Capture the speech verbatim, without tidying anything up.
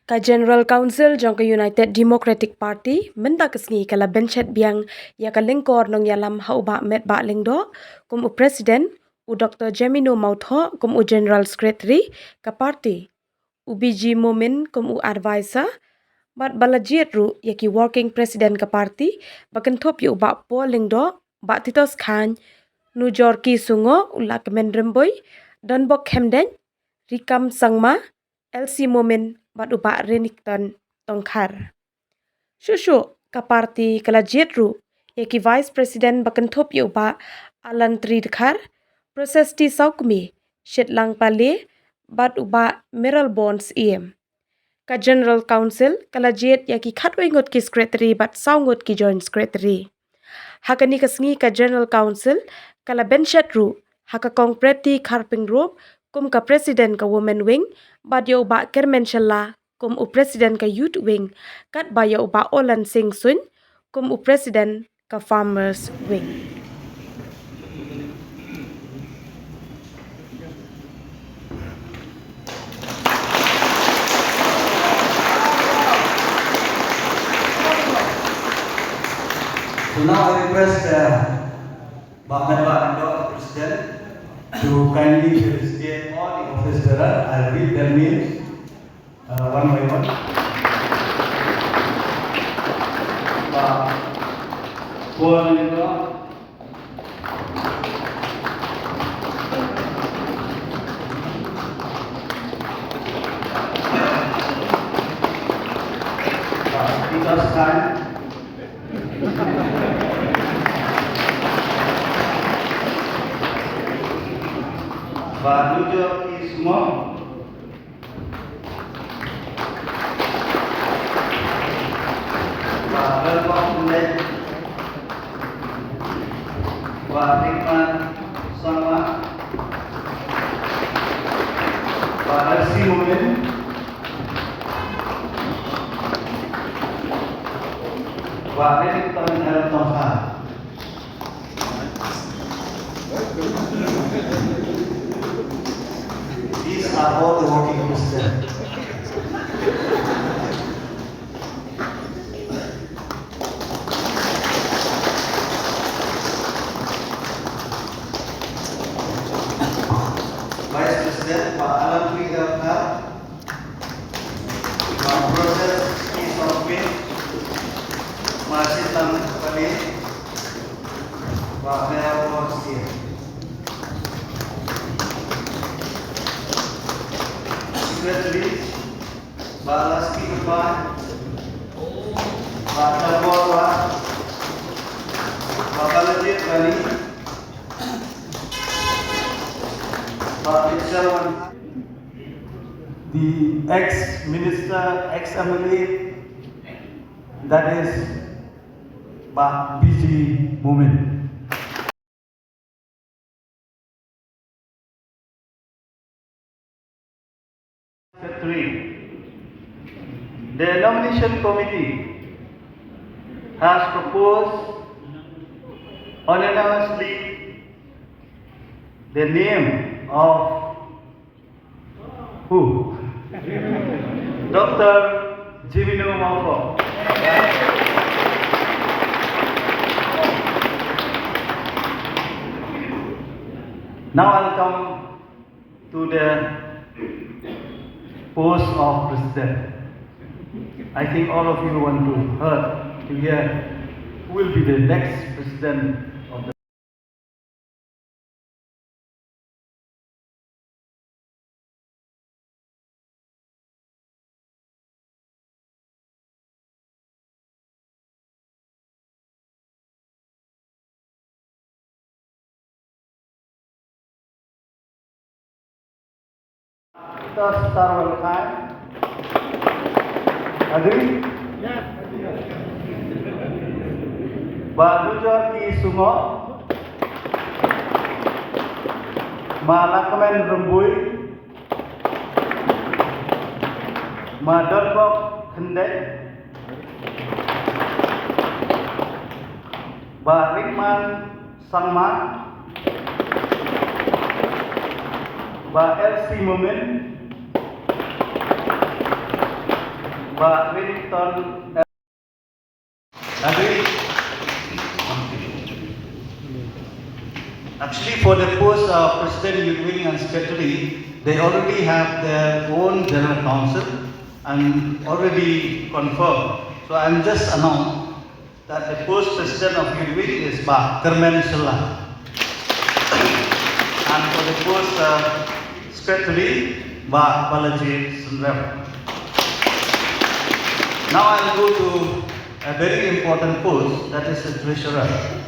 Ka General Council jong ka United Democratic Party mynta ka sngi ka la bynshet biang ïa ka lyngkor nongïalam ha u Bah Metbah Lyngdoh kum u President, u Doktor Jemino Mawthoh kum u General Secretary ka party, u B G Momin kum u Advisor, bad ba la jied ruh ïa ki Working President ka party ba kynthup ïa u Bah Paul Lyngdoh, Bah Titos Chyne, Nujorki Sungoh, u Lahkmen Rymbui, Donbok Khymdeit, Rikam Sangma, L C Momin bad u Bah Renikton Tongkhar. Shuh shuh ka party ka la jied ruh ïa ki Vice President ba kynthup ïa u Bah Alan Tri Dkhar, Prasesti Sawkmie, Shitlang Pale bad u Bah Mayralborn Syiem. Ka General Council ka la jied ïa ki khatwei ngut ki Secretary bad saw ngut ki Joint Secretary. Ha kane ka sngi ka General Council ka la bynshet ruh ha ka Kong Pretty Kharping Rup kum ka President ka Women Wing, bad ïa u Bah Kyrmen Shylla kum u President ka Youth Wing, katba ïa u Bah Olan Singh Suin kum u President ka Farmers Wing. So now I request, uh, Bah Metbah Lyngdoh, the President, to kindly felicitate all the office bearer. I'll read their names, uh, one by one. Bah Paul Lyngdoh, Bah Titos Chyne, Bah Nujorki Sungoh, Bah Donbok Khymdeit, Bah Rikman Sangma, Bah L C Momin, Bah Renikton L Tongkhar. These are all the working president. Vice President, Bah Alan Tri Dkhar, Bah Prasesti Sawkmie, Bah Shitlang Pale, Bah Mayralborn Syiem. Secretary, Bah Lasky Kyrpang, Bah Jambor Wah, Bah Balajied Bani, Bah Mitchell Wankhar, the ex-minister, ex-M L A, that is Bah B G Momin. Secretary. The nomination committee has proposed unanimously the name of who? Doctor Jemino Mawthoh. Now I'll come to the post of president. I think all of you want to hear, to hear who will be the next president of the Doctor Sarwan Khan. Agree? Bah Nujorki Sungoh. Bah Lahkmen Rymbui. Bah Donbok Khymdeit. Bah Rikman Sangma. Bah L C Momin. Bah Reddington Agri. Actually, for the post uh, President Youth Wing and Secretary, they already have their own General Council and already confirmed. So I'm just announced that the post President of Youth Wing is Bah Kermen Shylla. And for the post uh, Secretary, Bah Balaji Sundram. Now I'll go to a very important post, that is the treasurer.